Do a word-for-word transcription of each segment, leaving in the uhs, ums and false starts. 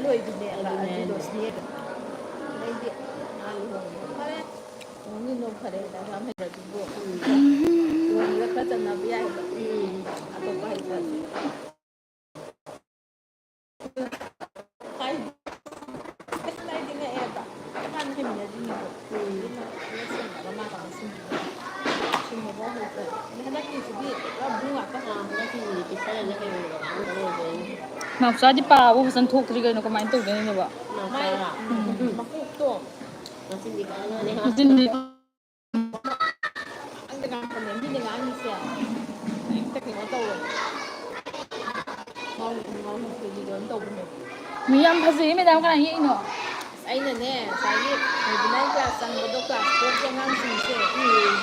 ꯂꯣꯏꯕꯅꯦꯕ, ꯑꯗꯨꯅꯦ꯫ ꯑꯗꯨꯗꯣ ꯁꯤꯅꯦꯕ꯫ ꯑꯗꯩꯗꯤ ꯃꯥ ꯂꯨꯍꯣꯡꯕ ꯐꯔꯦ꯫ ꯂꯨꯍꯣꯡꯗꯤ ꯅꯣꯡ ꯐꯔꯦ, ꯍꯤꯗꯥꯛ ꯌꯥꯝ ꯍꯩꯔꯗꯨꯕꯨ꯫ ꯂꯨꯍꯣꯡꯕꯗ ꯈꯔ ꯆꯟꯅꯕ ꯌꯥꯏꯕ꯫ ꯎꯝ꯫ ꯑꯇꯣꯞꯄ ꯍꯩꯇ꯭ꯔꯁꯨ꯫ ꯍꯥꯏ-, ꯍꯥꯏꯗꯤ ꯉꯛꯑꯦꯕ꯫ ꯃꯥꯅ ꯍꯩꯃꯤꯟꯅꯗ꯭ꯔꯤꯅꯦꯕ꯫ ꯎꯝ꯫ ꯑꯗꯨꯅ ꯈꯔ ꯆꯟꯅꯕ ꯃꯥ ꯀꯃꯥꯏꯅ ꯁꯤꯟꯕꯤꯅꯤ? ꯁꯤꯟꯅꯕ ꯍꯩꯇ꯭ꯔꯦ꯫ ꯍꯟꯗꯛꯀꯤꯁꯤꯗꯤ ꯄꯨꯔꯥ ꯕꯨ ꯉꯥꯛꯇ꯫ ꯑꯥ, ꯍꯟꯗꯛꯀꯤꯁꯤꯗꯤ ꯄꯤꯛꯁꯜꯂꯅꯤ ꯀꯩꯅꯣ, ꯉꯥꯡꯗ ꯂꯩꯔꯦ꯫ ꯅꯥꯎꯆꯥꯗꯤ ꯄꯥꯕ ꯐꯖꯅ ꯊꯣꯛꯇ꯭ꯔꯤ ꯀꯩꯅꯣ, ꯀꯃꯥꯏꯅ ꯇꯧꯗꯣꯏꯅꯣ ꯑꯗꯨꯕꯣ? ꯃꯥꯏ ꯃꯀꯣꯛꯇꯣ꯫ ꯃꯆꯤꯟꯗꯤ ꯀꯟꯕꯅꯦ꯫ ꯃꯆꯤꯟꯗꯤ ꯉꯥꯡꯗ ꯉꯥꯡꯕꯅꯦ, ꯃꯤꯅ ꯉꯥꯡꯉꯤꯁꯦ ꯍꯦꯛꯇ ꯀꯩꯅꯣ ꯇꯧꯋꯦ꯫ ꯉꯥꯎ-, ꯉꯥꯎ-, ꯀꯩꯅꯣ ꯇꯧꯕꯅꯦ꯫ ꯃꯤ ꯌꯥꯝ ꯐꯖꯩꯌꯦ, ꯃꯦꯗꯥꯝ, ꯀꯅꯥ ꯌꯦꯛꯏꯅꯣ? ꯑꯩꯅꯅꯦ, ꯉꯁꯥꯏꯒꯤ ꯃꯣꯕꯤꯂꯥꯏ ꯀ꯭ꯂꯥꯁ ꯆꯪꯕꯗꯣ, ꯀ꯭ꯂꯥꯁ ꯐꯣꯔꯒꯤ ꯑꯉꯥꯡꯁꯤꯡꯁꯦ, ꯎꯝ꯫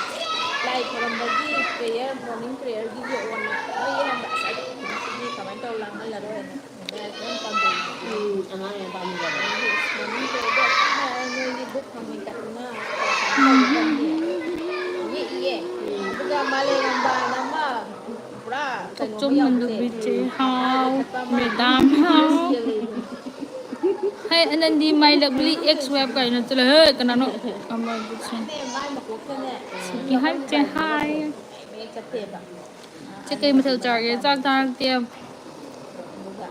ꯂꯥꯏ ꯈꯣꯏꯔꯝꯕꯒꯤ ꯄ꯭ꯔꯦꯌꯔ, ꯃꯣꯔꯅꯤꯡ ꯄ꯭ꯔꯦꯌꯔꯒꯤ ꯌꯦꯛꯑꯣꯅ ꯂꯣꯏ ꯌꯦꯛꯍꯟꯕ꯫ ꯑꯁ, ꯑꯩꯗꯤ ꯁꯤꯗꯤ ꯀꯃꯥꯏꯅ ꯇꯧꯔ ꯂꯥꯡꯍꯜꯂꯔꯣꯏꯅ ꯃꯣꯕꯤꯂꯥꯏ ꯂꯣꯏ ꯄꯥꯝꯖꯩ꯫ ꯎꯝ, ꯑꯉꯥꯡ ꯌꯥꯝ ꯄꯥꯝꯖꯕ꯫ ꯑꯗꯒꯤ ꯑꯁ, ꯃꯣꯔꯅꯤꯡ ꯄ꯭ꯔꯦꯌꯔꯗꯣ ꯌꯥꯝ ꯀꯟꯅ ꯅꯣꯏꯒꯤ ꯒ꯭ꯔꯨꯞ ꯍꯥꯡꯉꯤ ꯀꯥꯏꯅ ꯌꯦꯛꯏꯌꯦ꯫ ꯎꯝ꯫ ꯑꯗꯨꯒ ꯃꯥꯂꯦꯝꯉꯥꯟꯕꯅ ꯑꯃ ꯄꯨꯔꯥ ꯀꯩꯅꯣ ꯑꯃ ꯌꯥꯎꯕꯁꯦ꯫ ꯊꯣꯛꯆꯣꯝꯅ ꯂꯨꯕꯤ ꯆꯦ ꯍꯥꯎ, ꯃꯦꯗꯥꯝ ꯍꯥꯎ꯫ ꯍꯦ, ꯑꯅꯟꯗꯤ my lovely ex wife ꯀꯥꯏꯅ ꯆꯠꯂꯣ, ꯍꯦ, ꯀꯅꯥꯅꯣ? ꯑꯃꯔꯖꯤꯠ ꯁꯤꯡ꯫ ꯃꯥꯅꯦ, ꯃꯥꯏ ꯃꯀꯣꯛꯇꯅꯦ꯫ ꯁꯤꯒꯤ ꯍꯥꯏ ꯆꯦ ꯍꯥꯏ꯫ ꯃꯌꯦꯛ ꯆꯠꯇꯦꯕ꯫ ꯆꯦ, ꯀꯩ ꯃꯊꯦꯜ ꯆꯥꯔꯒꯦ? ꯆꯥꯛ ꯆꯥꯔꯛꯇꯦ꯫ ꯑꯗꯨꯒ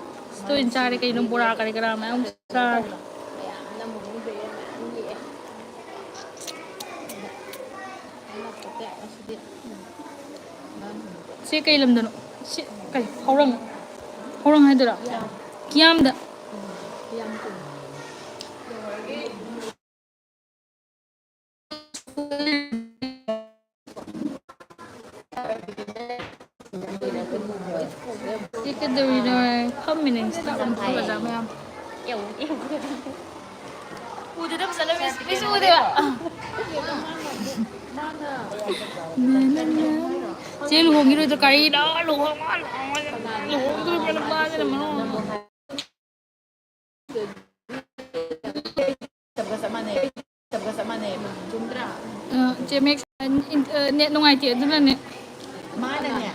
ꯇꯣꯏꯅ ꯆꯥꯔꯦ ꯀꯩꯅꯣ, ꯕꯣꯔꯥ ꯀꯔꯤ ꯀꯔꯥ ꯃꯌꯥꯝ ꯆꯥꯔꯦ꯫ ꯃꯌꯥꯝꯅ ꯃꯣꯔꯅꯤꯡ ꯕ꯭ꯔꯦꯛ ꯃꯌꯥꯝ ꯌꯦꯛꯑꯦ꯫ ꯑꯗꯨꯒ ꯑꯩꯅ ꯄꯣꯛꯇ ꯑꯁꯤꯗꯤ ꯉꯥꯡꯍꯟꯕ꯫ ꯁꯤ ꯀꯩ ꯂꯝꯗꯅꯣ? ꯁꯤ ꯀꯩ? ꯍꯧꯔꯪ? ꯍꯧꯔꯪ ꯍꯥꯏꯗꯣꯏꯔꯥ? ꯀꯤꯌꯥꯝ꯫ ꯀꯤꯌꯥꯝꯗ꯫ ꯎꯝ, ꯀꯤꯌꯥꯝ ꯆꯨꯝꯃꯤ꯫ ꯁꯤ ꯀꯩꯗꯧꯔꯤꯅꯣ? ꯐꯝꯃꯤꯅꯦ, ꯏꯟꯁꯇꯥꯒ꯭ꯔꯥꯝ ꯐꯝꯃꯤꯅꯦ ꯃꯌꯥꯝ꯫ ꯎꯗꯦꯗ ꯐꯖꯅ, ꯃꯤꯁ, ꯃꯤꯁ ꯎꯗꯦꯕ꯫ ꯆꯦ ꯂꯨꯍꯣꯡꯈꯤꯔꯣꯏꯗ꯭ꯔꯣ? ꯀꯔꯤꯅꯣ? ꯂꯨꯍꯣꯡꯉꯣ, ꯂꯨꯍꯣꯡꯉꯣ, ꯂꯨꯍꯣꯡꯗꯣꯔꯤꯕ ꯅꯨꯄꯥꯁꯤꯅ ꯃꯔꯣꯟ ꯑꯃ꯫ ꯆꯞ ꯃꯥꯟꯅꯩ꯫ ꯆꯞ ꯃꯥꯟꯅꯩ꯫ ꯆꯨꯝꯗ꯭ꯔꯥ? ꯑ, ꯆꯦ ꯃꯦꯛ, ꯑ, ꯅꯦꯠ ꯅꯨꯡꯉꯥꯏꯇꯦ ꯑꯗꯨꯅꯅꯦ꯫ ꯃꯥꯅꯅꯦ,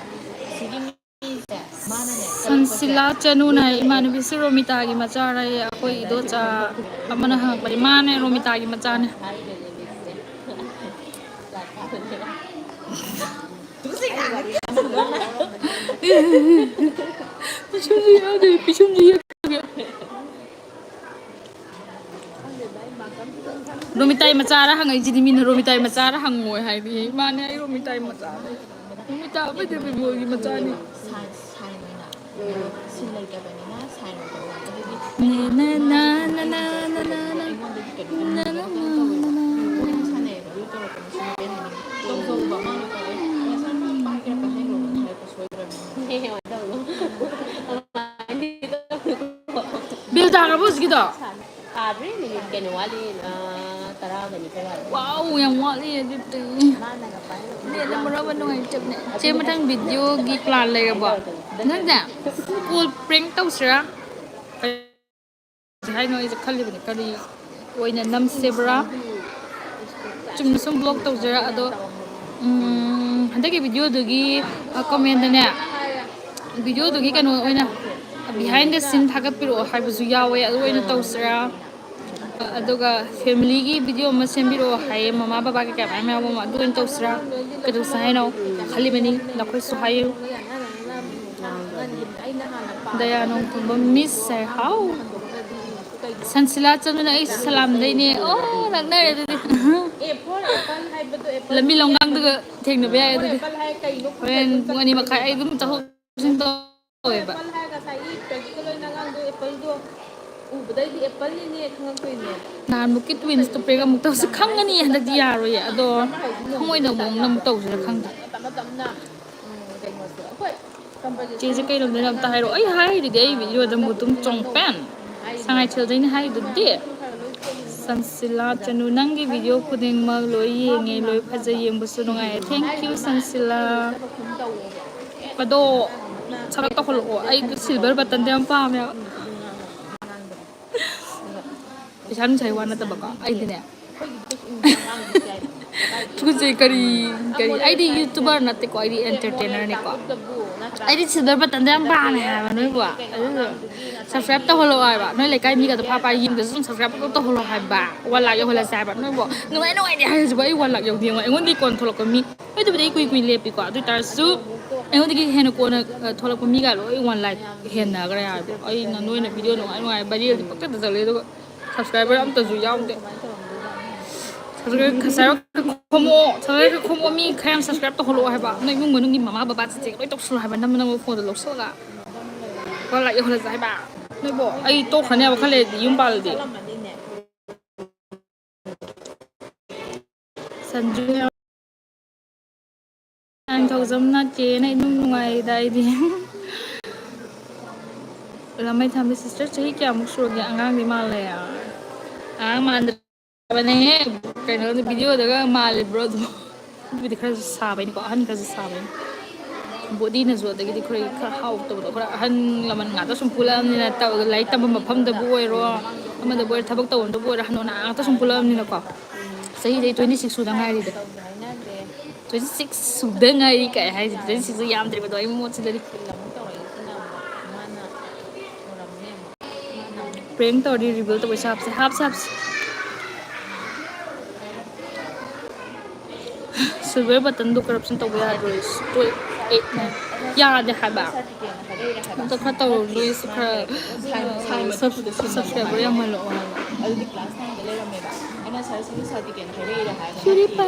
ꯑꯁꯤꯒꯤ ꯃꯤꯁꯦ, ꯃꯥꯅꯅꯦ, ꯁꯟꯁꯤ ꯁꯟꯁꯤꯂꯥ ꯆꯅꯨꯅ ꯍꯥꯏ, "ꯏꯃꯥꯟꯅꯕꯤꯁꯤ ꯔꯣꯃꯤꯇꯥꯒꯤ ꯃꯆꯥꯔꯌꯦ?" ꯑꯩꯈꯣꯏ ꯏꯗꯣꯆꯥ ꯑꯃꯅ ꯍꯪꯉꯛꯄꯅꯤ꯫ ꯃꯥꯅꯦ, ꯔꯣꯃꯤꯇꯥꯒꯤ ꯃꯆꯥꯅꯦ꯫ ꯄꯤꯁꯨꯝꯁꯨ ꯌꯥꯗꯦ, ꯄꯤꯁꯨꯝꯁꯨ ꯌꯥꯗꯦ꯫ ꯔꯣꯃꯤꯇꯥꯏ ꯃꯆꯥꯔ ꯍꯪꯉꯛꯏꯁꯤꯗꯤ ꯃꯤꯅ, ꯔꯣꯃꯤꯇꯥꯏ ꯃꯆꯥꯔ ꯍꯪꯉꯣꯏ ꯍꯥꯏꯕꯤ꯫ ꯃꯥꯅꯦ, ꯑꯩ ꯔꯣꯃꯤꯇꯥꯏ ꯃꯆꯥꯅꯦ꯫ ꯔꯣꯃꯤꯇꯥ ꯑꯃꯗꯤ ꯕꯤꯃꯣꯜꯒꯤ ꯃꯆꯥꯅꯤ꯫ ꯅꯦ ꯅ ꯅ ꯅ ꯅ ꯅ ꯅ ꯅ꯫ ꯅ ꯅ ꯅ ꯅ ꯅ ꯅ꯫ ꯕꯦꯜ ꯇꯥꯈ꯭ꯔꯕꯣ ꯍꯧꯖꯤꯛꯀꯤꯗꯣ? ꯊꯥꯗ꯭ꯔꯤ, ꯃꯤꯅꯤꯠ ꯀꯩꯅꯣ ꯋꯥꯠꯂꯤ, ꯑ, ꯇꯔꯥꯒ ꯅꯤꯊꯣꯏ ꯋꯥꯠꯂꯤ꯫ ꯋꯥꯎ, ꯌꯥꯝ ꯋꯥꯠꯂꯤ ꯑꯗꯨꯗꯤ꯫ ꯅꯦꯠꯅ ꯃꯔꯣꯟ ꯑꯃ ꯅꯨꯡꯉꯥꯏꯇꯕꯅꯦ꯫ ꯆꯦ, ꯃꯊꯪ ꯚꯤꯗꯤꯑꯣꯒꯤ ꯄ꯭ꯂꯥꯟ ꯂꯩꯔꯕꯣ? ꯅꯪꯅꯦ, ꯁ꯭ꯀꯨꯜ ꯄ꯭ꯔꯦꯡ ꯇꯧꯁꯤꯔꯥ? ꯀꯩ ꯍꯥꯏꯅꯣ? ꯑꯩꯁꯦ ꯈꯜꯂꯤꯕꯅꯤ, ꯀꯔꯤ ꯑꯣꯏꯅ ꯅꯝꯁꯦꯕ꯭ꯔꯥ? ꯆꯨꯝꯅ ꯁꯨꯝ ꯕ꯭ꯂꯣꯛ ꯇꯧꯖꯔ, ꯑꯗꯣ, ꯎꯝ, ꯍꯟꯗꯛꯀꯤ ꯚꯤꯗꯤꯑꯣꯗꯨꯒꯤ, ꯑ, ꯀꯣꯃꯦꯟꯗꯅꯦ, ꯚꯤꯗꯤꯑꯣꯗꯨꯒꯤ ꯀꯩꯅꯣ ꯑꯣꯏꯅ, behind the scene ꯊꯥꯒꯠꯄꯤꯔꯛꯑꯣ ꯍꯥꯏꯕꯁꯨ ꯌꯥꯎꯋꯦ, ꯑꯗꯨ ꯑꯣꯏꯅ ꯇꯧꯁꯤꯔꯥ? ꯑꯗꯨꯒ ꯐꯦꯃꯤꯂꯤꯒꯤ ꯚꯤꯗꯤꯑꯣ ꯑꯃ ꯁꯦꯝꯕꯤꯔꯛꯑꯣ ꯍꯥꯏꯌꯦ, ꯃꯃꯥ ꯕꯕꯥ ꯀꯩꯀꯥ ꯃꯌꯥꯝ ꯌꯥꯎꯕ ꯑꯃ, ꯑꯗꯨ ꯑꯣꯏꯅ ꯇꯧꯁꯤꯔꯥ? ꯀꯩꯗꯧꯁꯦ ꯍꯥꯏꯅꯣ? ꯈꯜꯂꯤꯕꯅꯤ, ꯅꯈꯣꯏꯁꯨ ꯍꯥꯏꯌꯨ꯫ ꯗꯌꯥ ꯅꯣꯡꯊꯣꯝꯕꯝ, ꯃꯤꯁ ꯁꯔ ꯍꯥꯎ꯫ ꯁꯟꯁꯤꯂꯥ ꯆꯅꯨꯅ ꯑꯩꯁꯨ ꯁꯂꯥꯝꯗꯩꯅꯦ꯫ ꯑꯣ, ꯅꯛꯅꯔꯦ ꯑꯗꯨꯗꯤ꯫ ꯂꯝꯕꯤ ꯂꯝꯒꯥꯡꯗꯒ ꯊꯦꯡꯅꯕ ꯌꯥꯏ ꯑꯗꯨꯗꯤ꯫ ꯍꯣꯔꯦꯟ ꯄꯨꯡ ꯑꯅꯤ ꯃꯈꯥꯏ ꯑꯩ ꯑꯗꯨꯝ ꯆꯠꯊꯣꯛ ꯆꯠꯁꯤꯟ ꯇꯧꯋꯦꯕ꯫ ꯑꯦꯄꯜ ꯍꯥꯏꯔꯒ ꯉꯁꯥꯏꯒꯤ ꯄ꯭ꯔꯦꯛꯇꯤꯀꯦꯜ ꯑꯣꯏꯅ ꯑꯉꯥꯡꯗꯣ ꯑꯦꯄꯜꯗꯣ ꯎꯕꯗꯩꯗꯤ ꯑꯦꯄꯜꯅꯤꯅꯦ ꯈꯪꯉꯛꯇꯣꯏꯅꯦ꯫ ꯅꯍꯥꯟꯃꯨꯛꯀꯤ ꯇ꯭ꯋꯤꯟꯁꯇꯣ ꯄ꯭ꯔꯦꯡ ꯑꯃꯨꯛ ꯇꯧꯁꯤ ꯈꯪꯒꯅꯤ, ꯍꯟꯗꯛꯇꯤ ꯌꯥꯔꯣꯏꯌꯦ꯫ ꯑꯗꯣ ꯈꯪꯉꯣꯏꯗꯧꯕ ꯃꯑꯣꯡꯗ ꯑꯃꯨꯛ ꯇꯧꯁꯤꯔꯥ ꯈꯪꯗꯦ꯫ ꯇꯞꯅ ꯇꯞꯅ, ꯎꯝ, ꯀꯩꯅꯣꯁꯦ꯫ ꯑꯩꯈꯣꯏ ꯆꯦꯁꯦ ꯀꯩ ꯂꯝꯗꯩꯅꯣ ꯑꯝꯇ ꯍꯥꯏꯔꯛꯑꯣ꯫ ꯑꯩ ꯍꯥꯏꯔꯤꯗꯨꯗꯤ ꯑꯩ ꯚꯤꯗꯤꯑꯣꯗ ꯃꯨꯇꯨꯝ ꯆꯣꯡꯄꯦꯟ꯫ ꯁꯉꯥꯏꯊꯦꯜꯗꯩꯅꯦ ꯍꯥꯏꯔꯤꯗꯨꯗꯤ꯫ ꯁꯟꯁꯤꯂꯥ ꯆꯅꯨ, ꯅꯪꯒꯤ ꯚꯤꯗꯤꯑꯣ ꯈꯨꯗꯤꯡꯃꯛ ꯂꯣꯏ ꯌꯦꯡꯉꯦ, ꯂꯣꯏ ꯐꯖꯩ, ꯌꯦꯡꯕꯁꯨ ꯅꯨꯡꯉꯥꯏ꯫ Thank you, ꯁꯟꯁꯤꯂꯥ꯫ ꯑꯗꯣ ꯁꯞꯁꯀ꯭ꯔꯥꯏꯕ ꯇꯧꯍꯜꯂꯛꯑꯣ, ꯑꯩꯗꯣ ꯁꯤꯜꯚꯔ ꯕꯇꯟꯗꯣ ꯌꯥꯝ ꯄꯥꯝꯃꯦꯕ꯫ ꯄꯩꯁꯥ ꯅꯨꯡꯁꯥꯒꯤ ꯋꯥ ꯅꯠꯇꯕꯀꯣ, ꯑꯩꯗꯤꯅꯦ꯫ ꯇꯨꯀꯠꯆꯩ, ꯀꯔꯤ, ꯀꯔꯤ, ꯑꯩꯗꯤ ꯌꯨꯇꯨꯕꯔ ꯅꯠꯇꯦꯀꯣ, ꯑꯩꯗꯤ ꯑꯦꯟꯇꯔꯇꯦꯅꯔꯅꯦꯀꯣ꯫ ꯑꯩꯗꯤ silver buttonꯗ ꯌꯥꯝ ꯄꯥꯝꯃꯦ ꯍꯥꯏꯕ ꯅꯣꯏꯕꯨ꯫ ꯑꯗꯨꯗꯣ subscribe ꯇꯧꯍꯜꯂꯛꯑꯣ ꯍꯥꯏꯕ꯫ ꯅꯣꯏ ꯂꯩꯀꯥꯏ ꯃꯤꯒꯗꯣ ꯐꯥ ꯐꯥ ꯌꯦꯡꯗꯁꯨ ꯑꯗꯨꯝ subscribe ꯑꯗꯨꯝ ꯇꯧꯍꯜꯂꯣ ꯍꯥꯏꯕ꯫ One lakh ꯌꯧꯍꯜꯂꯁꯦ ꯍꯥꯏꯕ ꯅꯣꯏꯕꯨ꯫ ꯅꯨꯡꯉꯥꯏ ꯅꯨꯡꯉꯥꯏꯇꯦ ꯍꯥꯏꯔꯁꯤꯕꯨ ꯑꯩ one lakh ꯌꯧꯗꯦ ꯌꯦꯡꯉꯣ꯫ ꯑꯩꯉꯣꯟꯗꯒꯤ ꯀꯣꯟꯅ ꯊꯣꯛꯂꯛꯄ ꯃꯤ, ꯑꯩꯗꯨꯕꯨꯗꯤ ꯑꯩ ꯀꯨꯏ ꯀꯨꯏ ꯂꯦꯞꯄꯤꯀꯣ꯫ ꯑꯗꯨ ꯑꯣꯏ ꯇꯥꯔꯁꯨ ꯑꯩꯉꯣꯟꯗꯒꯤ ꯍꯦꯟꯅ ꯀꯣꯟꯅ, ꯑ, ꯊꯣꯛꯂꯛꯄ ꯃꯤꯒ ꯂꯣꯏ one lakh ꯍꯦꯟꯅꯈ꯭ꯔꯦ ꯍꯥꯏꯕ꯫ ꯑꯩꯅ ꯅꯣꯏꯅ video ꯅꯨꯡꯉꯥꯏ ꯅꯨꯡꯉꯥꯏ viralꯗꯤ ꯄꯪꯆꯠꯇ ꯆꯠꯂꯦ, ꯑꯗꯨꯒ subscriber ꯑꯝꯇꯁꯨ ꯌꯥꯎꯗꯦ꯫ Subscribe ꯈꯔ ꯈꯣꯝꯃꯛꯑꯣ, subscribe ꯈꯔ ꯈꯣꯝꯃꯛꯑꯣ, ꯃꯤ ꯈꯔ ꯌꯥꯝ subscribe ꯇꯧꯍꯜꯂꯛꯑꯣ ꯍꯥꯏꯕ꯫ ꯅꯣꯏ ꯏꯃꯨꯡ ꯃꯅꯨꯡꯒꯤ ꯃꯃꯥ ꯕꯕꯥ ꯆꯤꯆꯦ ꯂꯣꯏ ꯇꯧꯁꯜꯂꯣ ꯍꯥꯏꯕ, ꯅꯝ ꯅꯝꯕ phoneꯗꯣ ꯂꯧꯁꯜꯂꯒ꯫ One lakh ꯌꯧꯍꯜꯂꯁꯦ ꯍꯥꯏꯕ꯫ ꯅꯣꯏꯕꯣ, ꯑꯩ ꯇꯣꯛꯈ꯭ꯔꯅꯦꯕ ꯈꯔ ꯂꯩꯔꯗꯤ ꯌꯨꯝ ꯄꯥꯜꯂꯗꯤ꯫ ꯁꯟꯖꯨ꯫ Nine thousand ꯅꯠꯇꯦꯅ ꯏꯅꯨꯡ ꯅꯨꯡꯉꯥꯏꯗ ꯑꯩꯗꯤ꯫ ꯂꯃꯩ ꯊꯥꯝꯕꯤ sister ꯆꯍꯤ ꯀꯌꯥꯃꯨꯛ ꯁꯨꯔꯒꯦ? ꯑꯉꯥꯡꯗꯤ ꯃꯥꯜꯂꯦ꯫ ꯑꯉꯥꯡ ꯃꯥꯟꯗ꯭ꯔꯕꯅꯦꯍꯦ꯫ ꯀꯩꯅꯣ videoꯗꯒ ꯃꯥꯜꯂꯤꯕ꯭ꯔꯣ ꯑꯗꯨꯝ? ꯑꯗꯨꯕꯨꯗꯤ ꯈꯔꯁꯨ ꯁꯥꯕꯩꯅꯤꯀꯣ, ꯑꯍꯟ ꯈꯔꯁꯨ ꯁꯥꯕꯩꯅꯤ꯫ Bodyꯅꯁꯨ, ꯑꯗꯒꯤꯗꯤ ꯑꯩꯈꯣꯏ ꯈꯔ ꯍꯥꯎꯇꯕꯗꯣ, ꯈꯔ ꯑꯍꯟ ꯂꯃꯟ ꯉꯥꯛꯇ ꯁꯨꯝ ꯄꯨꯜꯂꯛꯑꯕꯅꯤꯅ, ꯇꯧ-, ꯂꯥꯏꯔꯤꯛ ꯇꯝꯕ ꯃꯐꯝꯗꯕꯨ ꯑꯣꯏꯔꯣ, ꯑꯃꯗꯕꯨ ꯑꯣꯏꯔꯣ, ꯊꯕꯛ ꯇꯧꯐꯝꯗꯕꯨ ꯑꯣꯏꯔꯣ, ꯍꯅꯨ ꯅꯍꯥ ꯉꯥꯛꯇ ꯁꯨꯝ ꯄꯨꯜꯂꯛꯑꯕꯅꯤꯅꯀꯣ꯫ ꯆꯍꯤꯗꯤ ꯑꯩ twenty six ꯁꯨꯗ ꯉꯥꯏꯔꯤꯗ꯫ Twenty six ꯁꯨꯗ ꯉꯥꯏꯔꯤ ꯀꯥꯏ ꯍꯥꯏꯁꯦ, twenty six ꯌꯥꯝꯗ꯭ꯔꯤꯕꯗꯣ ꯑꯩ ꯃꯣꯠꯁꯤꯗꯗꯤ꯫ Prank ꯇꯧꯔꯗꯤ reveal ꯇꯧꯕꯩꯁꯨ ꯍꯥꯞꯁꯦ, ꯍꯥꯞꯁꯦ, ꯍꯥꯞꯁꯦ꯫ Silver buttonꯗꯣ corruption ꯇꯧꯕ ꯌꯥꯗ꯭ꯔꯣ? Twelve, eight, nine꯫ ꯌꯥꯗꯦ ꯍꯥꯏꯕ꯫ ꯑꯝꯇ ꯈꯔ ꯇꯧꯔꯣ, ꯅꯣꯏꯁꯨ ꯈꯔ, ꯑ, sub-, subscriber ꯌꯥꯝꯍꯜꯂꯛꯑꯣ ꯍꯥꯏꯕ꯫ ꯑꯗꯨꯗꯤ class nineꯗ ꯂꯩꯔꯝꯃꯦꯕ꯫ ꯑꯩꯅ ꯁꯥꯔ ꯁꯤꯒꯤ certificate ꯍꯥꯏꯔꯛꯏꯔ ꯍꯥꯏꯔꯒ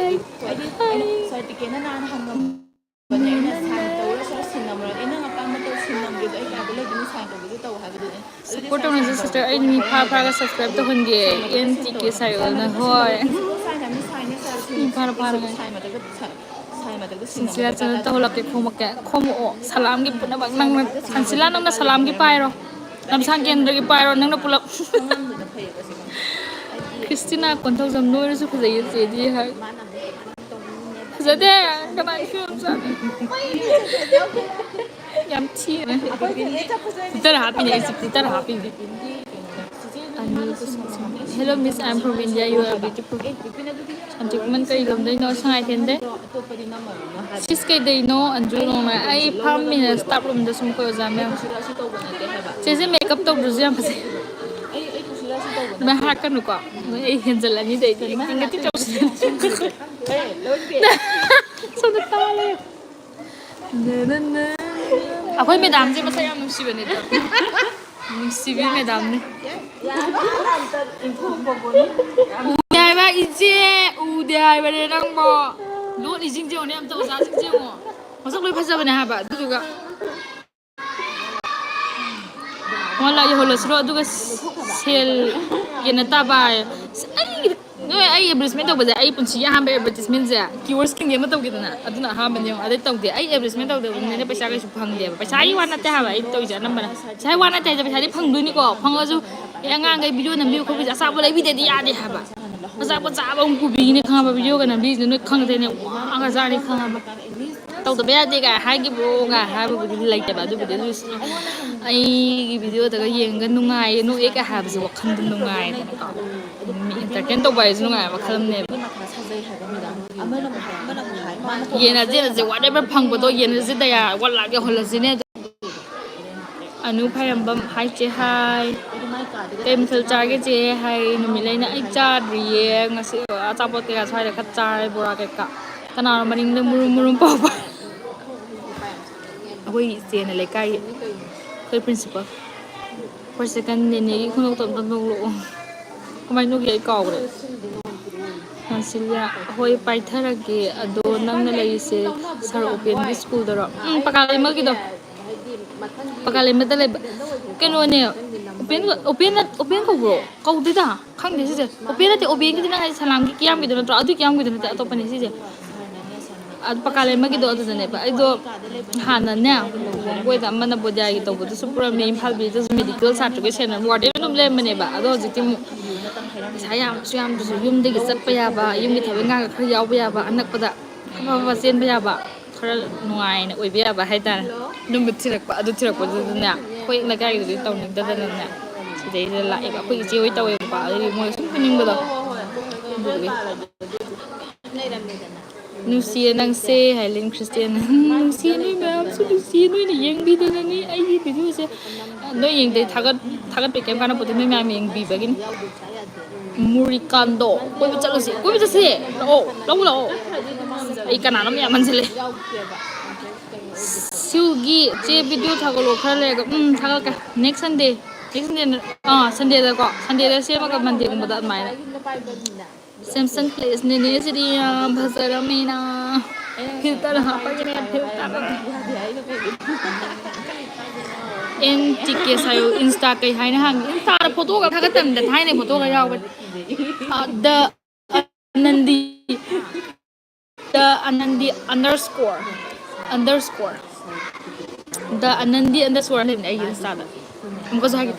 ꯍꯥꯏꯗꯤ ꯑꯩꯅ certificateꯅ ꯅꯍꯥꯟ ꯍꯪꯉꯝꯕꯅꯦ, ꯑꯩꯅ sign ꯇꯧꯔ ꯁꯤꯗ ꯁꯤꯟꯅꯕ꯭ꯔꯥ? ꯑꯦ, ꯅꯪ ꯑꯄꯥꯝꯕ ꯇꯧ, ꯁꯤꯟꯅꯕꯗꯨꯗ ꯑꯩ ꯀꯥꯏꯗ ꯂꯩꯗꯣꯏꯅꯣ? Sign ꯇꯧꯕꯗꯨ ꯇꯧ ꯍꯥꯏꯕꯗꯨꯅꯦ꯫ Support ꯇꯧꯅꯁꯦ sister, ꯑꯩ ꯃꯤ ꯐꯥ ꯐꯥꯔꯒ subscribe ꯇꯧꯍꯟꯒꯦ꯫ N T K ꯁꯥꯏꯌꯣꯅ, ꯍꯣꯏ꯫ Sign ꯍꯥꯏꯕꯅꯤ, sign ꯅꯦ ꯁꯥꯔ, ꯃꯤ ꯐꯥꯔ ꯐꯥꯔꯒ꯫ Sign ꯃꯊꯛꯇ, sign, sign ꯃꯊꯛꯇ ꯁꯤꯟꯁꯤꯔꯥ ꯁꯤꯟꯅꯕꯗ ꯆꯠꯅ ꯇꯧꯍꯜꯂꯛꯀꯦ, ꯈꯣꯝꯃꯛꯀꯦ꯫ ꯈꯣꯝꯃꯛꯑꯣ, ꯁꯂꯥꯝꯒꯤ ꯄꯨꯝꯅꯃꯛ ꯅꯪꯅ꯫ ꯁꯟꯁꯤꯂꯥ, ꯅꯪꯅ ꯁꯂꯥꯝꯒꯤ ꯄꯥꯏꯔꯣ꯫ ꯂꯝꯁꯥꯡ ꯀꯦꯟꯗ꯭ꯔꯒꯤ ꯄꯥꯏꯔꯣ, ꯅꯪꯅ ꯄꯨꯂꯞ꯫ ꯈ꯭ꯔꯤꯁꯇꯤꯅꯥ ꯀꯣꯟꯊꯧꯖꯝ ꯅꯣꯏꯔꯁꯨ ꯐꯖꯩꯌꯦ ꯆꯦꯗꯤ ꯍꯥꯏ꯫ ꯐꯖꯗꯦ꯫ ꯀꯅꯥꯒꯤ ꯐꯤꯕꯝ ꯆꯥꯗꯦ? ꯌꯥꯝ ꯊꯤꯔꯦ꯫ ꯐꯤꯜꯇꯔ ꯍꯥꯞꯄꯤꯅꯦ ꯑꯩꯁꯦ, ꯐꯤꯜꯇꯔ ꯍꯥꯞꯄꯤꯅꯦ꯫ ꯑꯅꯤꯗꯨꯁꯨ꯫ Hello, Miss, I'm from India. You are beautiful. ꯁꯥꯟꯇꯤꯀꯨꯃꯟ ꯀꯩ ꯂꯝꯗꯩꯅꯣ? ꯁꯉꯥꯏꯊꯦꯟꯗꯩ꯫ ꯁꯤꯁ ꯀꯩꯗꯩꯅꯣ? ꯑꯟꯖꯨ ꯅꯣꯡꯃ꯫ ꯑꯩ ꯐꯝꯃꯤꯅ staff roomꯗ ꯁꯨꯝ ꯑꯩꯈꯣꯏ ꯑꯣꯖꯥ ꯃꯌꯥꯝ꯫ ꯆꯦꯁꯦ makeup ꯇꯧꯗ꯭ꯔꯁꯨ ꯌꯥꯝ ꯐꯖꯩ꯫ ꯑꯗꯨꯃꯥꯏꯅ ꯍꯥꯏꯔꯛꯀꯅꯨꯀꯣ꯫ ꯅꯣꯏ ꯑꯩ ꯍꯦꯟꯖꯜꯂꯅꯤꯗ ꯑꯩꯗꯤ꯫ Actingꯒ ꯊꯤ ꯇꯧꯁꯤꯟꯅꯅꯤ꯫ ꯁꯣꯝꯗ ꯇꯥ ꯂꯩꯌꯨ꯫ ꯑꯩꯈꯣꯏ madamꯁꯦ ꯃꯁꯛ ꯌꯥꯝ ꯅꯨꯡꯁꯤꯕꯅꯦ ꯑꯗꯣ꯫ ꯅꯨꯡꯁꯤꯕꯤ madamꯅꯤ꯫ ꯎꯗꯦ ꯍꯥꯏꯕ ꯏꯆꯦ, ꯎꯗꯦ ꯍꯥꯏꯕꯅꯦ ꯅꯪꯕꯣ꯫ ꯂꯣꯠꯂꯤꯁꯤꯡꯁꯦ ꯌꯦꯡꯉꯨꯅꯦ ꯑꯝꯇ, ꯑꯣꯖꯥꯁꯤꯡꯁꯦ ꯌꯦꯡꯉꯣ꯫ ꯃꯁꯛ ꯂꯣꯏ ꯐꯖꯕꯅꯦ ꯍꯥꯏꯕ꯫ ꯑꯗꯨꯗꯨꯒ ꯃꯣꯟ ꯂꯥ ꯌꯧꯍꯜꯂꯁꯤꯔꯣ? ꯑꯗꯨꯒ ꯁꯦꯜ ꯌꯦꯟꯅ ꯇꯥꯕ ꯍꯥꯏ꯫ ꯑꯁ, ꯑꯩꯒꯤꯗꯤ ꯅꯣꯏ ꯑꯩ advertisement ꯇꯧꯕꯁꯦ, ꯑꯩ ꯄꯨꯟꯁꯤꯒꯤ ꯑꯍꯥꯟꯕ advertisementꯁꯦ Keywords Kingdom ꯑꯃ ꯇꯧꯈꯤꯗꯅ, ꯑꯗꯨꯅ ꯑꯍꯥꯟꯕꯅꯦ꯫ ꯑꯗꯩ ꯇꯧꯗꯦ꯫ ꯑꯩ advertisement ꯇꯧꯗꯕꯅꯤꯅ ꯄꯩꯁꯥ ꯀꯩꯁꯨ ꯐꯪꯗꯦꯕ꯫ ꯄꯩꯁꯥꯒꯤ ꯋꯥ ꯅꯠꯇꯦ ꯍꯥꯏꯕ ꯑꯩ ꯇꯧꯔꯤꯁꯦ ꯑꯅꯝꯕꯅ꯫ ꯄꯩꯁꯥꯒꯤ ꯋꯥ ꯅꯠꯇꯦ ꯍꯥꯏꯁꯦ, ꯄꯩꯁꯥꯗꯤ ꯐꯪꯗꯣꯏꯅꯤꯀꯣ꯫ ꯐꯪꯉꯁꯨ ꯑꯦ, ꯑꯉꯥꯡꯈꯩ video ꯅꯝꯕꯤꯌꯨ ꯈꯣꯠꯄꯤꯁꯦ, ꯑꯆꯥꯄꯣꯠ ꯂꯩꯕꯤꯗꯗꯤ ꯌꯥꯗꯦ ꯍꯥꯏꯕ꯫ ꯑꯆꯥꯄꯣꯠ ꯆꯥꯕ ꯑꯃꯨꯛ ꯄꯨꯕꯤꯅꯤ ꯈꯪꯉꯕ? Videoꯒ ꯅꯝꯕꯤꯁꯤꯅ ꯅꯣꯏ ꯈꯪꯗꯦꯅꯦ, ꯋꯥꯒ꯭ꯔꯖꯥꯠꯅꯤ ꯈꯪꯉꯕ? ꯇꯧꯗꯕ ꯌꯥꯗꯦ ꯀꯥꯏ ꯍꯥꯏꯈꯤꯕ꯭ꯔꯣ ꯀꯥꯏ ꯍꯥꯏꯕꯕꯨꯗꯤ ꯂꯩꯇꯦꯕ꯫ ꯑꯗꯨꯕꯨꯗꯤ ꯑꯗꯨꯁꯨ ꯑꯩꯒꯤ videoꯗꯒ ꯌꯦꯡꯉꯒ ꯅꯨꯡꯉꯥꯏꯌꯦ, ꯅꯣꯛꯑꯦ ꯀꯥꯏ ꯍꯥꯏꯕꯁꯦ ꯋꯥꯈꯜꯗꯣ ꯅꯨꯡꯉꯥꯏꯗꯅꯀꯣ꯫ ꯃꯤ entertain ꯇꯧꯕ ꯍꯥꯏꯁꯦ ꯅꯨꯡꯉꯥꯏꯕ ꯃꯈꯜ ꯑꯃꯅꯦꯕ꯫ ꯌꯦꯟꯅꯁꯦ, ꯌꯦꯟꯅꯁꯦ, whatever ꯐꯪꯕꯗꯣ ꯌꯦꯟꯅꯁꯦ ꯗꯌꯥ, one lakh ꯌꯧꯍꯜꯂꯁꯤꯅꯦ ꯑꯗꯣ꯫ ꯑꯅꯨ ꯈ꯭ꯋꯥꯏꯔꯝꯕꯝ, hi ꯆꯦ, hi꯫ ꯀꯩ ꯃꯊꯦꯜ ꯆꯥꯒꯦ ꯆꯦ? Hi꯫ ꯅꯨꯃꯤꯠ ꯂꯩꯅ ꯑꯩ ꯆꯥꯗ꯭ꯔꯤꯌꯦ꯫ ꯉꯁꯤ ꯑꯆꯥꯄꯣꯠ ꯀꯩꯀꯥ ꯁ꯭ꯋꯥꯏꯗ ꯈꯔ ꯆꯥꯔꯦ, ꯕꯣꯔꯥ ꯀꯩꯀꯥ꯫ ꯀꯅꯥꯅꯣ ꯃꯅꯤꯡꯗ ꯃꯨꯔꯨꯝ ꯃꯨꯔꯨꯝ ꯄꯥꯎꯕ? ꯑꯩꯈꯣꯏ ꯏꯆꯦꯅ ꯂꯩꯀꯥꯏꯒꯤ, ꯑꯩꯈꯣꯏ principal꯫ ꯑꯩꯈꯣꯏ second ꯅꯦꯅꯦꯒꯤ ꯈꯨꯅꯣꯛꯇꯣ ꯑꯝꯇ ꯅꯣꯛꯂꯛꯑꯣ꯫ ꯀꯃꯥꯏꯅ ꯅꯣꯛꯏ ꯑꯩ ꯀꯥꯎꯈ꯭ꯔꯦ꯫ ꯉꯁꯤꯂꯤꯌꯥ, ꯍꯣꯏ, ꯄꯥꯏꯊꯔꯒꯦ꯫ ꯑꯗꯣ ꯅꯪꯅ ꯂꯩꯔꯤꯁꯦ ꯁꯥꯔ ꯎꯄꯦꯟꯒꯤ ꯁ꯭ꯀꯨꯜꯗꯔꯣ? ꯎꯝ, ꯄꯀꯥ ꯂꯩꯃꯒꯤꯗꯣ꯫ ꯄꯀꯥ ꯂꯩꯃꯗ ꯂꯩꯕ꯫ ꯀꯩꯅꯣꯅꯦ, ꯎꯄꯦꯟ, ꯎꯄꯦꯟ, ꯎꯄꯦꯟ ꯀꯧꯕ꯭ꯔꯣ? ꯀꯧꯗꯦꯗ꯫ ꯈꯪꯗꯦ ꯁꯤꯁꯦ꯫ ꯎꯄꯦꯟ ꯅꯠꯇꯦ, ꯎꯄꯦꯟꯒꯤꯗꯤ ꯅꯪ ꯍꯥꯏꯁꯦ ꯁꯂꯥꯝꯒꯤ ꯀꯤꯌꯥꯝꯒꯤꯗꯣ ꯅꯠꯇ꯭ꯔꯣ? ꯑꯗꯨ ꯀꯤꯌꯥꯝꯒꯤꯗꯣ ꯅꯠꯇꯦ, ꯑꯇꯣꯞꯄꯅꯦ ꯁꯤꯁꯦ꯫ ꯑꯗꯨ ꯄꯀꯥ ꯂꯩꯃꯒꯤꯗꯣ ꯑꯗꯨꯗꯅꯦꯕ꯫ ꯑꯩꯗꯣ ꯍꯥꯟꯅꯅꯦ, ꯃꯣꯏꯗ ꯑꯃꯅ ꯕꯣꯗꯤꯌꯥꯒꯤ ꯇꯧꯕꯗꯨꯁꯨ ꯄꯨꯔꯝꯃꯦ, ꯏꯝꯐꯥꯜ ꯕꯤꯗꯁꯨ medical ꯁꯥꯇ꯭ꯔꯒꯤ ꯁꯦꯟꯅꯕ warden ꯑꯗꯨꯝ ꯂꯩꯔꯝꯕꯅꯦꯕ꯫ ꯑꯗꯣ ꯍꯧꯖꯤꯛꯇꯤ ꯑꯃꯨꯛ ꯄꯩꯁꯥ ꯌꯥꯝꯁꯨ ꯌꯥꯝꯗ꯭ꯔꯁꯨ ꯌꯨꯝꯗꯒꯤ ꯆꯠꯄ ꯌꯥꯕ, ꯌꯨꯝꯒꯤ ꯊꯕꯛ ꯏꯪꯈꯥꯡꯒ ꯈꯔ ꯌꯥꯎꯕ ꯌꯥꯕ, ꯑꯅꯛꯄꯗ ꯐꯠ ꯐꯠ ꯆꯦꯟꯕ ꯌꯥꯕ, ꯈꯔ ꯅꯨꯡꯉꯥꯏꯅ ꯑꯣꯏꯕ ꯌꯥꯕ ꯍꯥꯏꯇꯥꯔꯦ꯫ ꯑꯗꯨꯝꯕ ꯊꯤꯔꯛꯄ, ꯑꯗꯨ ꯊꯤꯔꯛꯄꯗꯨꯗꯅꯦ ꯑꯩꯈꯣꯏ ꯂꯩꯀꯥꯏꯒꯤꯗꯨꯗꯤ ꯇꯧꯅꯤꯡꯗꯗꯅꯅꯦ ꯁꯤꯗꯩꯗ ꯂꯥꯛꯑꯦꯕ꯫ ꯑꯩꯈꯣꯏ ꯏꯆꯦ ꯍꯣꯏ ꯇꯧꯋꯦꯕ꯫ ꯄꯥꯛ ꯑꯗꯨꯗꯤ ꯃꯣꯏ ꯁꯨꯝ ꯄꯤꯅꯤꯡꯕꯗꯣ꯫ ꯑꯗꯨꯒꯤ꯫ ꯅꯨꯡꯁꯤꯌꯦ ꯅꯪꯁꯦ ꯍꯥꯏ ꯂꯤꯟ ꯈ꯭ꯔꯤꯁꯇꯤꯌꯥꯟ꯫ ꯅꯨꯡꯁꯤꯌꯦ ꯅꯣꯏ ꯃꯌꯥꯝꯁꯨ ꯅꯨꯡꯁꯤꯌꯦ ꯅꯣꯏꯅ ꯌꯦꯡꯕꯤꯗꯅꯅꯤ ꯑꯩꯒꯤ ꯚꯤꯗꯤꯑꯣꯁꯦ꯫ ꯅꯣꯏ ꯌꯦꯡꯗꯦ ꯊꯥꯒꯠ ꯊꯥꯒꯠꯄꯤ ꯀꯩꯝ ꯀꯥꯟꯅꯄꯣꯠꯇꯦ ꯅꯣꯏ ꯃꯌꯥꯝ ꯌꯦꯡꯕꯤꯕꯒꯤꯅꯤ꯫ ꯃꯨꯔꯤꯀꯥꯟꯗꯣ ꯀꯣꯏꯕ ꯆꯠꯂꯨꯁꯤ ꯀꯣꯏꯕ ꯆꯠꯁꯤ꯫ ꯂꯥꯛꯑꯣ ꯂꯧꯕ ꯂꯥꯛꯑꯣ꯫ ꯑꯩ ꯀꯅꯥꯅꯣꯝ ꯌꯥꯝ ꯃꯟꯁꯤꯜꯂꯦ꯫ ꯁꯤꯜꯒꯤ ꯆꯦ ꯚꯤꯗꯤꯑꯣ ꯊꯥꯒꯠꯂꯛꯑꯣ ꯈꯔ ꯂꯩꯔꯒ꯫ ꯎꯝ ꯊꯥꯒꯠꯂꯛꯀꯦ꯫ Next Sunday꯫ Next Sunday꯫ ꯑꯥ ꯁꯟꯗꯦꯗꯀꯣ ꯁꯟꯗꯦꯗ ꯁꯦꯝꯃꯒ ꯃꯟꯗꯦꯒꯨꯝꯕꯗ ꯑꯗꯨꯃꯥꯏꯅ꯫ ꯁꯦꯝꯁꯟ ꯄ꯭ꯂꯦꯁ ꯅꯦꯅꯦꯁꯤꯗꯤ ꯌꯥꯝ ꯐꯖꯔꯝꯃꯤꯅ꯫ ꯐꯤꯜꯇꯔ ꯍꯥꯞꯄꯒꯤꯅꯦ ꯐꯤꯜꯇꯔ꯫ ꯑꯦꯟ ꯇꯤ ꯀꯦ ꯁꯥꯌꯨ ꯏꯟꯁꯇꯥ ꯀꯩ ꯍꯥꯏꯅ ꯍꯪꯉꯤ ꯏꯟꯁꯇꯥꯗ ꯐꯣꯇꯣꯒ ꯊꯥꯒꯠꯇꯕꯅꯤꯗ ꯊꯥꯏꯅꯩ ꯐꯣꯇꯣꯒ ꯌꯥꯎꯕꯅꯤ꯫ ꯑ, ꯗ ꯑꯅꯟꯗꯤ ꯗ ꯑꯅꯟꯗꯤ ꯑꯟꯗꯔ ꯁ꯭ꯀꯣꯔ ꯑꯟꯗꯔ ꯁ꯭ꯀꯣꯔ ꯗ ꯑꯅꯟꯗꯤ ꯑꯟꯗꯔ ꯁ꯭ꯀꯣꯔ ꯂꯩꯕꯅꯦ ꯑꯩꯒꯤ ꯏꯟꯁꯇꯥꯗ꯫ ꯑꯃꯨꯛꯀꯁꯨ ꯍꯥꯏꯒꯦ꯫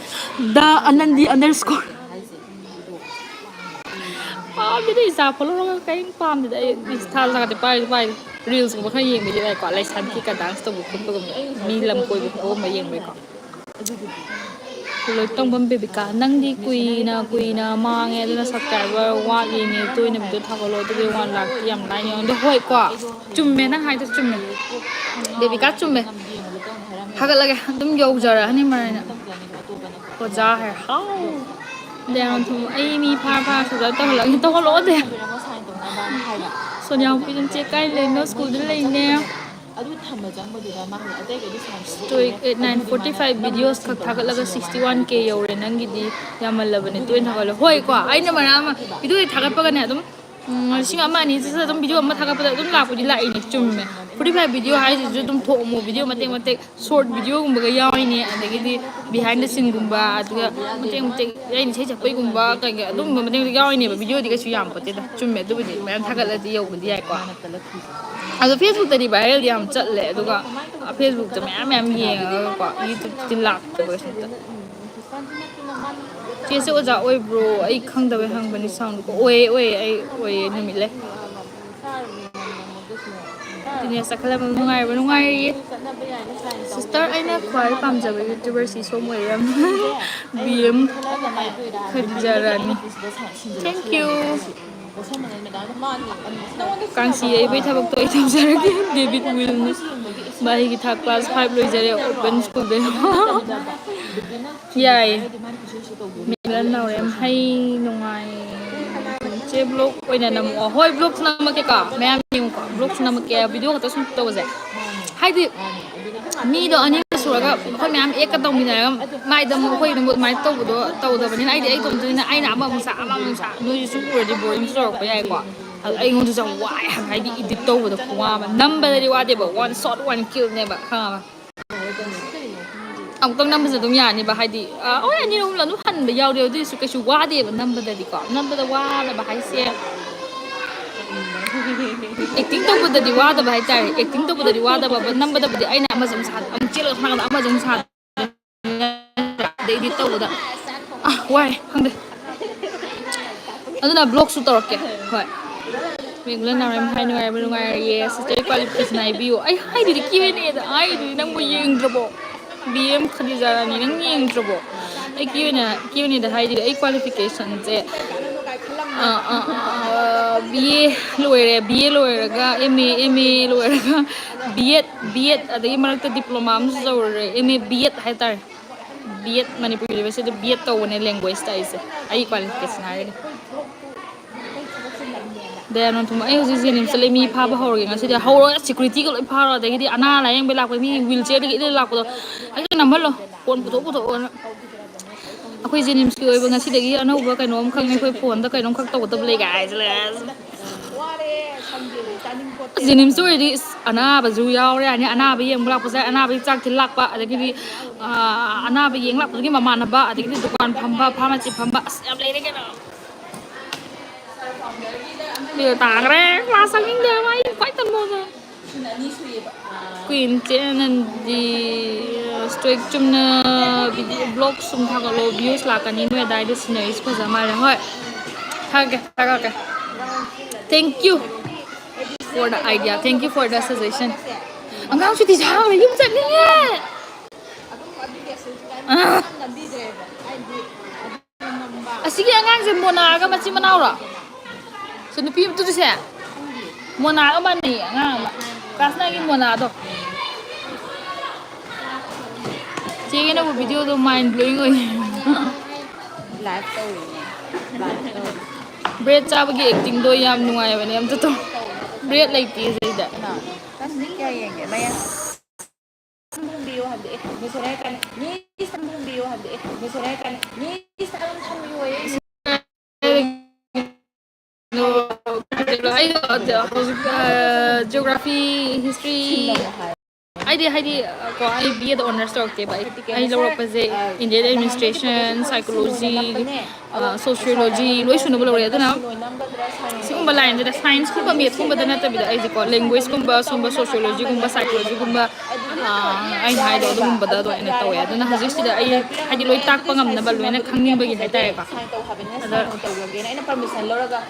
ꯗ ꯑꯅꯟꯗꯤ ꯑꯟꯗꯔ ꯁ꯭ꯀꯣꯔ꯫ ꯄꯥꯝꯗꯦꯗ ꯏꯟꯁꯇꯥ ꯐꯣꯂꯣ ꯀꯔꯤꯝ ꯄꯥꯝꯗꯦꯗ ꯑꯩ ꯏꯟꯁꯇꯥ ꯖꯥꯠꯀꯗꯤ ꯄꯥꯏꯁꯨ ꯄꯥꯏꯗꯦ꯫ ꯔꯤꯜꯁꯀꯨꯝꯕ ꯈꯔ ꯌꯦꯡꯕꯗꯤ ꯌꯥꯏꯀꯣ ꯂꯩꯁꯥꯕꯤꯒ ꯗꯥꯟꯁ ꯇꯧꯕ ꯈꯣꯠꯄꯒꯨꯝꯕ꯫ ꯃꯤ ꯂꯝ ꯀꯣꯏꯕ ꯈꯣꯠꯄꯒꯨꯝꯕ ꯌꯦꯡꯕꯩꯀꯣ꯫ ꯂꯣꯏꯇꯣꯡꯕꯝ ꯕꯦꯕꯤꯀꯥ ꯅꯪꯗꯤ ꯀꯨꯏꯅ ꯀꯨꯏꯅ ꯃꯥꯡꯉꯦ ꯑꯗꯨꯅ ꯁꯕꯁꯀ꯭ꯔꯥꯏꯕꯔ ꯋꯥꯠꯂꯤꯅꯦ ꯇꯣꯏꯅ ꯚꯤꯗꯤꯑꯣ ꯊꯥꯒꯠꯂꯣ ꯑꯗꯨꯗꯤ ꯋꯥꯟ ꯂꯥꯛꯇꯤ ꯌꯥꯝ ꯂꯥꯏꯅ ꯌꯧꯔꯅꯤ꯫ ꯑꯗꯣ ꯍꯣꯏꯀꯣ ꯆꯨꯝꯃꯦ ꯅꯪ ꯍꯥꯏꯗꯣ ꯆꯨꯝꯃꯦ ꯕꯦꯕꯤꯀꯥ ꯆꯨꯝꯃꯦ꯫ ꯊꯥꯒꯠꯂꯒꯦ ꯑꯗꯨꯝ ꯌꯧꯖꯔꯛꯑꯅꯤ ꯃꯔꯥꯏꯅ꯫ ꯑꯣꯖꯥ ꯍꯥꯏꯔ ꯍꯥꯎ꯫ ꯗꯌꯥꯅꯟꯗ ꯊꯣꯡꯕ ꯑꯩ ꯃꯤ ꯐꯥꯔ ꯐꯥꯔ ꯁꯨꯗ ꯇꯧꯍꯜꯂꯛꯑꯒꯦ ꯇꯧꯍꯜꯂꯛꯑꯣ ꯗꯌꯥ꯫ ꯁꯣꯅꯤꯌꯥ ꯍꯣꯄꯤ ꯑꯗꯨꯝ ꯆꯦ ꯀꯥꯏ ꯂꯩꯅꯣ ꯁ꯭ꯀꯨꯜꯗ ꯂꯩꯅꯦ꯫ ꯑꯗꯨ ꯊꯝꯕ ꯆꯪꯕꯗꯨꯗ ꯃꯥ ꯑꯇꯩꯒꯩꯗꯤ ꯁꯥꯟꯅꯕ ꯁ꯭ꯇꯣꯏꯛ at nine forty five videos ꯈꯛ ꯊꯥꯒꯠꯂꯒ ꯁꯤꯛꯁꯇꯤ ꯋꯥꯟ ꯀꯦ ꯌꯧꯔꯦ ꯅꯪꯒꯤꯗꯤ꯫ ꯌꯥꯝꯃꯜꯂꯕꯅꯦ ꯇꯣꯏꯅ ꯊꯥꯒꯠꯂꯣ ꯍꯣꯏꯀꯣ ꯑꯩꯅ ꯃꯔꯛ ꯑꯃ ꯚꯤꯗꯤꯑꯣ ꯊꯥꯒꯠꯄꯒꯅꯦ ꯑꯗꯨꯝ ꯎꯝ, ꯂꯤꯁꯤꯡ ꯑꯃ ꯑꯅꯤ ꯆꯠꯁꯤꯗ ꯑꯗꯨꯝ ꯚꯤꯗꯤꯑꯣ ꯑꯃ ꯊꯥꯒꯠꯄꯗ ꯑꯗꯨꯝ ꯂꯥꯛꯄꯨꯗꯤ ꯂꯥꯛꯏꯅꯦ ꯆꯨꯝꯃꯦ꯫ ꯐꯣꯔꯇꯤ ꯐꯥꯏꯚ ꯚꯤꯗꯤꯑꯣ ꯍꯥꯏꯁꯤꯁꯨ ꯑꯗꯨꯝ ꯊꯣꯛꯑꯝꯃꯣ ꯚꯤꯗꯤꯑꯣ ꯃꯇꯦꯛ ꯃꯇꯦꯛ ꯁꯣꯔꯠ ꯚꯤꯗꯤꯑꯣꯒꯨꯝꯕꯒ ꯌꯥꯎꯔꯤꯅꯦ ꯑꯗꯒꯤꯗꯤ ꯕꯤꯍꯥꯏꯟ ꯗ ꯁꯤꯟꯒꯨꯝꯕ ꯑꯗꯨꯒ ꯃꯇꯦꯛ ꯃꯇꯦꯛ ꯑꯩꯅ ꯏꯁꯩ ꯁꯛꯄꯩꯒꯨꯝꯕ ꯀꯩꯀꯩ ꯑꯗꯨꯝꯕ ꯃꯇꯦꯛ ꯃꯇꯦꯛ ꯌꯥꯎꯔꯤꯅꯦꯕ ꯚꯤꯗꯤꯑꯣꯗꯤ ꯀꯩꯁꯨ ꯌꯥꯝ ꯄꯣꯠꯇꯦꯗ ꯆꯨꯝꯃꯦ ꯑꯗꯨꯕꯨꯗꯤ ꯃꯌꯥꯝ ꯊꯥꯒꯠꯂꯗꯤ ꯌꯧꯕꯗꯤ ꯌꯥꯏꯀꯣ꯫ ꯑꯗꯣ ꯐꯦꯁꯕꯨꯛꯇꯗꯤ ꯚꯥꯏꯔꯦꯜꯗꯤ ꯌꯥꯝ ꯆꯠꯂꯦ ꯑꯗꯨꯒ ꯐꯦꯁꯕꯨꯛꯇ ꯃꯌꯥꯝ ꯃꯌꯥꯝ ꯌꯦꯡꯉꯒꯀꯣ ꯌꯨꯇ꯭ꯌꯨꯕꯇꯗꯤ ꯂꯥꯛꯇꯦꯕ ꯀꯩꯁꯨ꯫ ꯆꯦꯁꯦ ꯑꯣꯖꯥ ꯑꯣꯏꯕ꯭ꯔꯣ? ꯑꯩ ꯈꯪꯗꯕꯩ ꯍꯪꯕꯅꯤ ꯁꯥꯎꯟꯗꯣ꯫ ꯑꯣꯏꯌꯦ ꯑꯣꯏꯌꯦ ꯑꯩ ꯑꯣꯏꯌꯦ ꯅꯨꯃꯤꯠ ꯂꯩ꯫ ꯗꯤꯅꯦꯁ ꯆꯥꯛꯈꯠꯂꯕ ꯅꯨꯡꯉꯥꯏꯔꯤꯕꯣ? ꯅꯨꯡꯉꯥꯏꯔꯤꯌꯦ꯫ Sister, ꯑꯩꯅ ꯈ꯭ꯋꯥꯏ ꯄꯥꯝꯖꯕ YouTuberꯁꯤ ꯁꯣꯝ ꯑꯣꯏꯔꯝ꯫ B M ꯈꯗꯤꯖꯥ Rani. Thank you. ꯀꯥꯡꯁꯤ ꯌꯩꯕꯩ ꯊꯕꯛꯇꯣ ꯑꯩ ꯇꯧꯖꯔꯒꯦ꯫ David Willꯅ꯫ ꯃꯥꯒꯤ ꯊꯥꯛ class five ꯂꯣꯏꯖꯔꯦ, open schoolꯗ꯫ ꯌꯥꯏ꯫ ꯃꯤꯂꯟ ꯅꯥꯎꯔꯦꯝ ꯍꯩ ꯅꯨꯡꯉꯥꯏ꯫ ꯆꯦ vlog ꯑꯣꯏꯅ ꯅꯝꯃꯛꯑꯣ꯫ ꯍꯣꯏ, vlogꯁꯨ ꯅꯝꯃꯛꯀꯦꯀꯣ꯫ ꯃꯌꯥꯝ ꯌꯦꯡꯉꯨꯀꯣ꯫ Vlogꯁꯨ ꯅꯝꯃꯛꯀꯦ꯫ Video ꯈꯛꯇ ꯁꯨꯝ ꯇꯧꯕꯁꯦ꯫ ꯍꯥꯏꯗꯤ, ꯃꯤꯗꯣ ꯑꯅꯤꯒ ꯁꯨꯔꯒ ꯑꯩꯈꯣꯏ ꯃꯌꯥꯝ ꯑꯦꯛꯀ ꯇꯧꯃꯤꯟꯅꯔꯒ ꯃꯥꯏꯗ ꯑꯃꯨꯛ ꯑꯩꯈꯣꯏꯗ ꯑꯃꯨꯛ ꯑꯗꯨꯃꯥꯏꯅ ꯇꯧꯕꯗꯣ ꯇꯧꯗꯕꯅꯤꯅ ꯑꯩꯗꯤ ꯑꯩ ꯏꯇꯣꯝꯇꯅꯤꯅ ꯑꯩꯅ ꯑꯃꯃꯨꯛ ꯁꯥ, ꯑꯃꯃꯨꯛ ꯁꯥ, ꯅꯣꯏꯁꯨ ꯁꯨꯝ ꯎꯔꯗꯤ boringꯁꯨ ꯇꯧꯔꯛꯄ ꯌꯥꯏꯀꯣ꯫ ꯑꯗꯨ ꯑꯩꯉꯣꯟꯗꯁꯨ ꯌꯥꯝ ꯋꯥꯏ ꯍꯥꯏꯕ, ꯍꯥꯏꯗꯤ edit ꯇꯧꯕꯗꯣ ꯈꯨꯋꯥ ꯑꯃ꯫ ꯅꯝꯕꯗꯗꯤ ꯋꯥꯗꯦꯕ, one shot, one killꯅꯦꯕ, ꯈꯪꯉꯕ? ꯑꯃꯨꯛꯇꯪ ꯅꯝꯕꯁꯦ ꯑꯗꯨꯝ ꯌꯥꯅꯤꯕ, ꯍꯥꯏꯗꯤ, ꯑ, ꯍꯣꯏ, ꯑꯅꯤꯔꯛ ꯑꯍꯨꯝꯂꯛ ꯑꯗꯨꯝ ꯍꯟꯕ ꯌꯥꯎꯔꯦ, ꯑꯗꯨꯏꯁꯨ ꯀꯩꯁꯨ ꯋꯥꯗꯦꯕ ꯅꯝꯕꯗꯗꯤꯀꯣ꯫ ꯅꯝꯕꯗ ꯋꯥꯗꯕ ꯍꯥꯏꯁꯦ, acting ꯇꯧꯕꯗꯗꯤ ꯋꯥꯗꯕ ꯍꯥꯏꯇꯥꯔꯦ꯫ Acting ꯇꯧꯕꯗꯗꯤ ꯋꯥꯗꯕ, but ꯅꯝꯕꯗꯕꯨꯗꯤ ꯑꯩꯅ ꯑꯃꯁꯨ ꯑꯃꯨꯛ ꯁꯥ-, ꯑꯃꯨꯛ ꯆꯦꯜꯂꯒ ꯁꯥꯟꯅꯕꯗ ꯑꯃꯁꯨ ꯑꯃꯨꯛ ꯁꯥ-, ꯑꯗꯩ edit ꯇꯧꯕꯗ, ꯑ, ꯋꯥꯏ, ꯈꯪꯗꯦ꯫ ꯑꯗꯨꯅ vlogꯁꯨ ꯇꯧꯔꯛꯀꯦ꯫ ꯍꯣꯏ꯫ ꯃꯤꯡꯂꯦꯟ ꯅꯥꯎꯔꯦꯝ ꯍꯥꯏ ꯅꯨꯡꯉꯥꯏꯕ ꯅꯨꯡꯉꯥꯏꯔꯤꯌꯦ꯫ Sister qualification ꯍꯥꯏꯕꯤꯌꯨ꯫ ꯑꯩ ꯍꯥꯏꯗꯨꯗꯤ Q and Aꯗ ꯍꯥꯏꯗꯨꯗꯤ ꯅꯪꯕꯨ ꯌꯦꯡꯗ꯭ꯔꯕꯣ? B M ꯈꯗꯤꯖꯥ ꯔꯥꯅꯤ, ꯅꯪ ꯌꯦꯡꯗ꯭ꯔꯕꯣ? ꯑꯩ Q and A, Q and Aꯗ ꯍꯥꯏꯗꯨꯗꯤ ꯑꯩ qualificationꯁꯦ, ꯑ, ꯑ, ꯑ, B A ꯂꯣꯏꯔꯦ, B A ꯂꯣꯏꯔꯒ M A, M A ꯂꯣꯏꯔꯒ B Ed, B Ed, ꯑꯗꯒꯤ ꯃꯔꯛꯇ diploma ꯑꯃꯁꯨ ꯇꯧꯔꯨꯔꯦ, M A B Ed ꯍꯥꯏꯇꯥꯔꯦ꯫ B Ed, Manipur Universityꯗ B Ed ꯇꯧꯕꯅꯦ languageꯇ ꯑꯩꯁꯦ, ꯑꯩ qualification ꯍꯥꯏꯔꯒꯗꯤ꯫ ꯗꯌꯥꯅꯟꯗ ꯊꯣꯡꯕ, ꯑꯩ ꯍꯧꯖꯤꯛ ꯖꯦꯅꯤꯝꯁꯇ ꯂꯩ, ꯃꯤ ꯐꯥꯕ ꯍꯧꯔꯒꯦ ꯉꯁꯤꯗꯤ꯫ ꯍꯧꯔꯒ securityꯒ ꯂꯣꯏ ꯐꯥꯔꯣ, ꯑꯗꯒꯤꯗꯤ ꯑꯅꯥ ꯂꯥꯏꯌꯦꯡꯕꯩ ꯂꯥꯛꯄ ꯃꯤ wheelchairꯗꯒꯤ ꯏꯜꯂ ꯂꯥꯛꯄꯗꯣ, ꯑꯩꯒ ꯅꯝꯍꯜꯂꯣ, phone ꯄꯨꯊꯣꯛ ꯄꯨꯊꯣꯛꯑꯣꯅ꯫ ꯑꯩꯈꯣꯏ ꯖꯦꯅꯤꯝꯁꯀꯤ ꯑꯣꯏꯕ ꯉꯁꯤꯗꯒꯤ ꯑꯅꯧꯕ ꯀꯩꯅꯣꯝꯈꯛꯅꯤ, ꯑꯩꯈꯣꯏ phoneꯗ ꯀꯩꯅꯣꯝꯈꯛ ꯇꯧꯒꯗꯕ ꯂꯩ ꯀꯥꯏ ꯍꯥꯏꯖꯜꯂꯛꯑꯦ꯫ ꯖꯦꯅꯤꯝꯁꯇ ꯑꯣꯏꯔꯗꯤ, ꯏꯁ, ꯑꯅꯥꯕꯁꯨ ꯌꯥꯎꯔꯦ ꯌꯥꯅꯤ, ꯑꯅꯥꯕ ꯌꯦꯡꯕ ꯂꯥꯛꯄꯁꯨ ꯌꯥꯏ, ꯑꯅꯥꯕꯒꯤ ꯆꯥꯛ ꯊꯤꯜ ꯂꯥꯛꯄ, ꯑꯗꯒꯤꯗꯤ, ꯑ, ꯑꯅꯥꯕ ꯌꯦꯡ ꯂꯥꯛꯄꯗꯨꯒꯤ ꯃꯃꯥꯟꯅꯕ, ꯑꯗꯒꯤꯗꯤ ꯗꯨꯀꯥꯟ ꯐꯝꯕ, pharmacy ꯐꯝꯕ, ꯑꯁ, ꯌꯥꯝ ꯂꯩꯔꯦ ꯀꯩꯅꯣ꯫ ꯁꯤꯗ ꯇꯥꯈ꯭ꯔꯦ, class ꯆꯪꯅꯤꯡꯗꯦ ꯍꯥꯏꯕ, ꯑꯩ ꯈ꯭ꯋꯥꯏ ꯇꯟꯕ ꯑꯣꯖꯥ꯫ Queen ꯆꯦ ꯑꯅꯟꯗꯤ, stoic ꯆꯨꯝꯅ video vlog ꯁꯨꯝ ꯊꯥꯒꯠꯂꯣ, views ꯂꯥꯛꯀꯅꯤ ꯅꯣꯏ ꯑꯗꯥꯏꯗ sceneries ꯐꯖ ꯃꯥꯜꯂꯦ꯫ ꯍꯣꯏ, ꯊꯥꯒꯠꯀꯦ, ꯊꯥꯒꯠꯀꯦ꯫ Thank you for the idea, thank you for the suggestion. ꯑꯉꯥꯡ ꯁꯨꯇꯤ ꯊꯥꯈ꯭ꯔꯦ, ꯌꯨꯝ ꯆꯠꯅꯤꯡꯉꯦ꯫ ꯑꯥ꯫ ꯑꯁꯤꯒꯤ ꯑꯉꯥꯡꯁꯦ ꯃꯣꯅꯥꯒ ꯃꯆꯤꯟ ꯃꯅꯥꯎꯔꯣ? ꯁꯤ ꯅꯨꯄꯤ ꯑꯃꯗꯨꯗꯤꯁꯦ ꯃꯣꯅꯥꯒ ꯃꯥꯟꯅꯩꯌꯦ, ꯑꯉꯥꯡ ꯑꯃ꯫ ꯀ꯭ꯂꯥꯁ ꯅꯥꯏꯟꯒꯤ ꯃꯣꯅꯥꯗꯣ꯫ ꯆꯦꯒꯤꯅꯕꯨ ꯚꯤꯗꯤꯑꯣꯗꯣ mind blowing ꯑꯣꯏꯌꯦ꯫ Live ꯇꯧꯔꯤꯅꯦ꯫ Live ꯇꯧꯔꯤ꯫ ꯕ꯭ꯔꯦꯗ ꯆꯥꯕꯒꯤ actingꯗꯣ ꯌꯥꯝ ꯅꯨꯡꯉꯥꯏꯕꯅꯦ꯫ ꯑꯝꯇ ꯇꯧ꯫ ꯕ꯭ꯔꯦꯗ ꯂꯩꯇꯦ ꯁꯤꯗ꯫ ꯀꯅꯥ? ꯅꯪ ꯃꯤ ꯀꯌꯥ ꯌꯦꯡꯒꯦ? ꯃꯌꯥꯝ ꯊꯝꯕꯤꯌꯣ ꯍꯥꯏꯕꯗꯤ, ꯑꯦ, ꯃꯤꯁ ꯍꯣꯏꯔꯥꯡ ꯀꯥꯏꯅ, ꯃꯤꯁ ꯑꯃ ꯊꯝꯕꯤꯌꯣ ꯍꯥꯏꯕꯗꯤ, ꯑꯦ, ꯃꯤꯁ ꯍꯣꯏꯔꯥꯡ ꯀꯥꯏꯅ, ꯃꯤꯁ ꯑꯃ ꯊꯝꯕꯤꯌꯣꯌꯦ꯫ ꯑꯩꯗꯣ ꯍꯧꯖꯤꯛ, ꯑ, geography, history, ꯍꯥꯏꯗꯤ, ꯍꯥꯏꯗꯤ, ꯀꯣ, ꯑꯩ B A ꯗ honours ꯇꯧꯔꯛꯇꯦꯕ꯫ ꯑꯩ, ꯑꯩ ꯂꯧꯔꯛꯄꯁꯦ Indian administration, psychology, ꯑ, sociology ꯂꯣꯏ ꯁꯨꯅꯕ ꯂꯧꯔꯛꯑꯦ꯫ ꯑꯗꯨꯅ ꯁꯤꯒꯨꯝꯕ lineꯁꯤꯗ scienceꯀꯨꯝꯕ, mathsꯀꯨꯝꯕꯗ ꯅꯠꯇꯕꯤꯗ ꯑꯩꯁꯦꯀꯣ languageꯁꯨꯝꯕ, ꯑ, ꯑꯩꯅ ꯍꯥꯏꯗꯣ ꯑꯗꯨꯒꯨꯝꯕꯗ ꯑꯗꯨꯃꯥꯏꯅ ꯇꯧꯋꯦ꯫ ꯑꯗꯨꯅ ꯍꯧꯖꯤꯛꯁꯤꯗ ꯑꯩ ꯍꯥꯏꯗꯤ ꯂꯣꯏ ꯇꯥꯛꯄ ꯉꯝꯅꯕ ꯂꯣꯏꯅ ꯈꯪꯅꯤꯡꯕꯒꯤ ꯍꯥꯏꯇꯥꯔꯦꯀꯣ꯫ ꯑꯗ ꯇꯧꯔꯒꯦꯅ ꯑꯩꯅ permission ꯂꯧꯔꯒ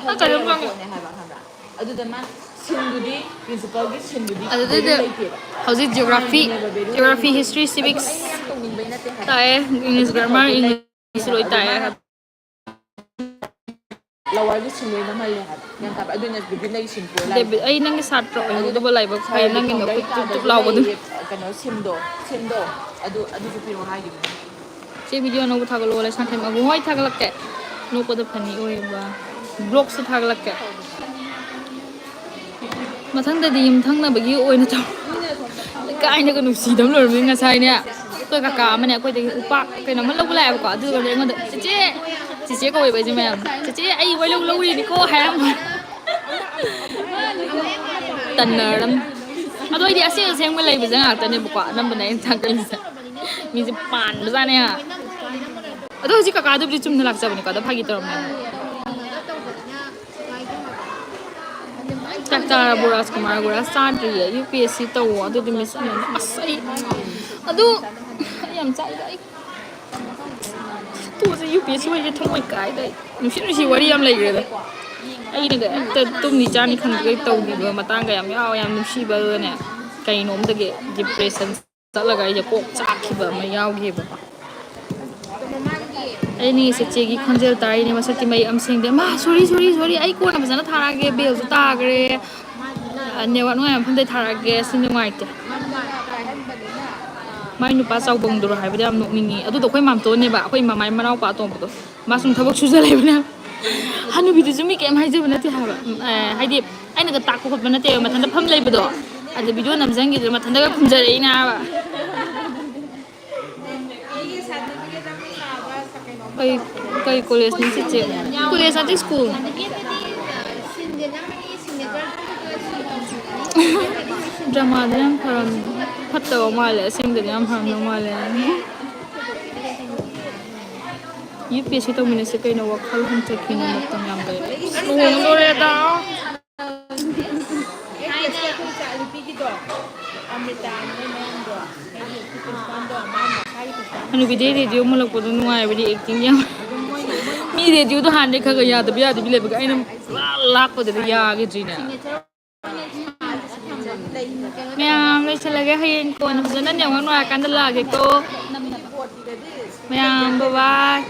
ꯅꯪ ꯀꯩꯅꯣꯝ ꯊꯝꯖꯤꯜꯂꯕ ꯍꯪꯉꯨ꯫ ꯄꯣꯠꯅꯦ ꯍꯥꯏꯕ, ꯈꯪꯕ꯭ꯔꯥ? ꯑꯗꯨꯗ ꯃꯥ ꯁꯤꯟꯗꯨꯗꯤ, principalꯒꯤ ꯁꯤꯟꯗꯨꯗꯤ ꯑꯗꯨꯗꯤ value ꯂꯩꯇꯦꯕ꯫ ꯍꯧꯖꯤꯛ geography, ꯍꯥꯟꯅꯒꯤꯅꯦꯕ value geography, ꯂꯩꯇꯦ꯫ History, ꯑꯗꯣ Civics ꯑꯩꯅ ꯌꯥꯝ ꯇꯧꯅꯤꯡꯕꯩ ꯅꯠꯇꯦ ꯍꯥꯏꯕ꯫ ꯇꯥꯛꯑꯦ, English ꯑꯗꯨꯗꯤ grammar, ꯐꯕ ꯂꯩ-, English ꯂꯣꯏ ꯑꯗꯣ ꯇꯥꯛꯑꯦ ꯃꯥꯅ ꯍꯥꯏꯕ꯫ Lowerꯒꯤ ꯁꯤꯟ ꯂꯣꯏ ꯅꯝꯍꯜꯂꯦ ꯍꯥꯏꯕ꯫ ꯒ꯭ꯌꯥꯟ ꯇꯥꯕ? ꯑꯗꯨꯅ beginnerꯒꯤ ꯁꯤꯟ ꯄꯨꯔ ꯂꯥꯛꯏꯅꯦ꯫ ꯗꯦꯕꯤꯠ, ꯑꯩ ꯅꯪꯒꯤ ꯁꯥꯇ꯭ꯔ ꯑꯣꯏꯍꯧꯗꯕ ꯂꯥꯏꯕꯛ ꯐꯩ, ꯅꯪꯒꯤ ꯅꯈꯨꯠ ꯇꯨꯞ ꯇꯨꯞ ꯂꯥꯎꯕꯗꯨ꯫ ꯀꯩꯅꯣ ꯁꯤꯝꯗꯣ, ꯁꯤꯝꯗꯣ, ꯑꯗꯨ, ꯑꯗꯨꯁꯨ ꯄꯤꯔꯛꯑꯣ ꯍꯥꯏꯈꯤꯕꯅꯦ꯫ ꯆꯦ, video ꯑꯅꯧꯕ ꯊꯥꯒꯠꯂꯛꯑꯣ, ꯂꯩꯁꯥꯡꯊꯦꯝ ꯑꯕꯨꯡ꯫ ꯍꯣꯏ, ꯊꯥꯒꯠꯂꯛꯀꯦ꯫ ꯅꯣꯛꯄꯗ funny ꯑꯣꯏꯕ vlogꯁꯨ ꯊꯥꯒꯠꯂꯛꯀꯦ꯫ ꯃꯊꯪꯗꯗꯤ ꯌꯨꯝꯊꯪꯅꯕꯒꯤ ꯑꯣꯏꯅ ꯇꯧ꯫ ꯀꯥꯏꯅꯒ ꯅꯨꯡꯁꯤꯗꯕ ꯂꯣꯏꯔꯕꯅꯤ꯫ ꯉꯁꯥꯏꯅꯦ, ꯑꯩꯈꯣꯏ ꯀꯀꯥ ꯑꯃꯅꯦ ꯑꯩꯈꯣꯏꯗꯒꯤ ꯎꯄꯥꯛ ꯀꯩꯅꯣꯝꯃ ꯂꯧꯕ ꯂꯥꯛꯑꯦꯕꯀꯣ, ꯑꯗꯨꯒꯅꯦ ꯑꯩꯉꯣꯟꯗ, "ꯆꯦꯆꯦ", ꯆꯦꯆꯦ ꯀꯧꯋꯦꯕ ꯑꯩꯁꯦ ꯃꯌꯥꯝ, "ꯆꯦꯆꯦ, ꯑꯩ ꯋꯥꯏꯂꯧ ꯂꯧꯔꯤꯅꯤꯀꯣ" ꯍꯥꯏꯔꯝꯕ꯫ ꯇꯟꯅꯔꯝ꯫ ꯑꯗꯣ ꯑꯩꯗꯤ ꯑꯁꯦꯡ ꯑꯁꯦꯡꯕ ꯂꯩꯕꯁꯦ ꯉꯥꯛꯇꯅꯦꯕꯀꯣ ꯑꯅꯝꯕꯅ ꯑꯩꯅ ꯊꯥꯒꯠꯂꯤꯁꯦ꯫ ꯃꯤꯁꯦ ꯄꯥꯟꯕꯖꯥꯠꯅꯦ ꯍꯥ꯫ ꯑꯗꯣ ꯍꯧꯖꯤꯛ ꯀꯀꯥꯗꯨꯕꯨꯗꯤ ꯆꯨꯝꯅ ꯂꯥꯛꯆꯕꯅꯤꯀꯣ, ꯑꯗꯣ ꯐꯥꯒꯤ ꯇꯧꯔꯝꯃꯦ꯫ ꯆꯥꯛ ꯆꯥꯔꯕꯣ ꯔꯥꯖꯀꯨꯃꯥꯔ? ꯒꯣꯔꯥ ꯆꯥꯗ꯭ꯔꯤꯌꯦ꯫ UPSC ꯇꯧꯋꯣ, ꯑꯗꯨꯗꯤ ꯃꯤꯁ ꯑꯃꯅꯤ꯫ ꯑꯁ, ꯑꯩ ꯑꯗꯨ ꯑꯩ ꯌꯥꯝ ꯆꯥꯛꯏꯗ꯫ ꯑꯩ ꯇꯣꯛꯑꯁꯦ, UPSC ꯑꯣꯏꯁꯦ ꯊꯃꯣꯏ ꯀꯥꯏꯗ꯫ ꯑꯩ ꯅꯨꯡꯁꯤ ꯅꯨꯡꯁꯤ ꯋꯥꯔꯤ ꯌꯥꯝ ꯂꯩꯈ꯭ꯔꯦꯗ꯫ ꯑꯩꯅꯒ ꯍꯦꯛꯇ ꯇꯨꯝꯅꯤ ꯆꯥꯅꯤ ꯈꯪꯗꯒꯩ ꯇꯧꯈꯤꯕ ꯃꯇꯥꯡꯒ ꯌꯥꯝ ꯌꯥꯎꯋꯦ, ꯌꯥꯝ ꯅꯨꯡꯁꯤꯕ꯫ ꯑꯗꯨꯒꯅꯦ, ꯀꯩꯅꯣꯝꯗꯒꯤ ꯗꯤꯄ꯭ꯔꯦꯁꯟ ꯆꯠꯂꯒ ꯑꯩꯁꯦ ꯀꯣꯛ ꯆꯥꯛꯈꯤꯕ ꯑꯃ ꯌꯥꯎꯈꯤꯕꯀꯣ꯫ ꯑꯩꯅ ꯆꯦꯆꯦꯒꯤ ꯈꯣꯟꯖꯦꯜ ꯇꯥꯔꯤꯅꯦ, ꯃꯁꯛꯇꯤ ꯃꯌꯦꯛ ꯑꯃ ꯁꯦꯡꯗꯦ꯫ ꯃꯥ, ꯁꯣꯔꯤ, ꯁꯣꯔꯤ, ꯁꯣꯔꯤ, ꯑꯩ ꯀꯣꯟꯅ ꯐꯖꯅ ꯊꯥꯔꯛꯑꯒꯦ, ꯕꯦꯜꯁꯨ ꯇꯥꯈ꯭ꯔꯦ꯫ ꯅꯦꯠꯋꯥꯛ ꯅꯨꯡꯉꯥꯏꯕ ꯃꯐꯝꯗ ꯊꯥꯔꯛꯑꯒꯦ꯫ ꯁꯤ ꯅꯨꯡꯉꯥꯏꯇꯦ꯫ ꯃꯥꯏ ꯅꯨꯄꯥ ꯆꯥꯎꯕꯪꯗꯨꯔꯣ ꯍꯥꯏꯕꯗꯤ ꯌꯥꯝ ꯅꯣꯛꯅꯤꯡꯉꯤ꯫ ꯑꯗꯨꯗꯣ ꯑꯩꯈꯣꯏ ꯃꯥꯝꯇꯣꯟꯅꯦꯕ, ꯑꯩꯈꯣꯏ ꯃꯃꯥꯏ ꯃꯅꯥꯎꯄꯥ ꯑꯇꯣꯝꯕꯗꯣ꯫ ꯃꯥ ꯁꯨꯝ ꯊꯕꯛ ꯁꯨꯖ ꯂꯩꯕꯅꯦ꯫ ꯍꯅꯨꯕꯤꯗꯨꯁꯨ ꯃꯤ ꯀꯩꯝ ꯍꯥꯏꯖꯕ ꯅꯠꯇꯦ ꯍꯥꯏꯕ꯫ ꯎꯝ, ꯑꯦ, ꯍꯥꯏꯗꯤ ꯑꯩꯅꯒ ꯇꯥꯛꯄ ꯈꯣꯠꯄ ꯅꯠꯇꯦꯕ, ꯃꯊꯟꯇ ꯐꯝ ꯂꯩꯕꯗꯣ꯫ ꯑꯗ ꯚꯤꯗꯤꯑꯣ ꯅꯝꯖꯟꯈꯤꯗꯅ ꯃꯊꯟꯇꯒ ꯈꯨꯝꯖꯔꯛꯏꯅꯦ ꯍꯥꯏꯕ꯫ ꯀꯩ, ꯀꯩ ꯀꯣꯂꯦꯖꯅꯤ ꯆꯤꯆꯦ? ꯀꯣꯂꯦꯖ ꯅꯠꯇꯦ, ꯁ꯭ꯀꯨꯜ꯫ ꯗ꯭ꯔꯃꯥꯗ ꯌꯥꯝ ꯐꯔꯝ-, ꯐꯠꯇꯕ ꯃꯥꯜꯂꯦ, ꯑꯁꯦꯡꯕꯗꯗꯤ ꯌꯥꯝ ꯐꯔꯝꯗꯧ ꯃꯥꯜꯂꯦ꯫ ꯌꯨ ꯄꯤ ꯑꯦꯁ ꯁꯤ ꯇꯧꯃꯤꯟꯅꯁꯦ ꯀꯩꯅꯣ, ꯋꯥꯈꯜ ꯍꯟꯊꯈꯤꯅꯨ, ꯃꯇꯝ ꯌꯥꯝ ꯂꯩ꯫ ꯂꯨꯍꯣꯡꯗꯣꯔꯦꯗ꯫ ꯍꯅꯨꯕꯤꯗꯤ ꯔꯦꯗꯤꯑꯣ ꯃꯨꯜꯂꯛꯄꯗꯣ ꯅꯨꯡꯉꯥꯏꯕꯅꯤ, ꯑꯦꯛꯇꯤꯡ ꯌꯥꯝ꯫ ꯃꯤ ꯔꯦꯗꯤꯑꯣꯗꯣ ꯍꯥꯟꯅꯗꯩ ꯈꯔ ꯈꯔ ꯌꯥꯗꯕꯤ ꯌꯥꯗꯕꯤ ꯂꯩꯕꯒꯤ ꯑꯩꯅ ꯄꯨꯔꯥ ꯂꯥꯛꯄꯗꯗꯤ ꯌꯥꯈꯤꯗ꯭ꯔꯤꯅꯦ꯫ ꯃꯌꯥꯝ ꯂꯣꯏꯁꯤꯜꯂꯒꯦ, ꯍꯌꯦꯡ ꯀꯣꯟꯅ ꯐꯖꯅ ꯅꯦꯠꯋꯥꯛ ꯅꯨꯡꯉꯥꯏꯔꯀꯥꯟꯗ ꯂꯥꯛꯑꯒꯦꯀꯣ꯫ ꯃꯌꯥꯝ ꯕꯕꯥꯏ꯫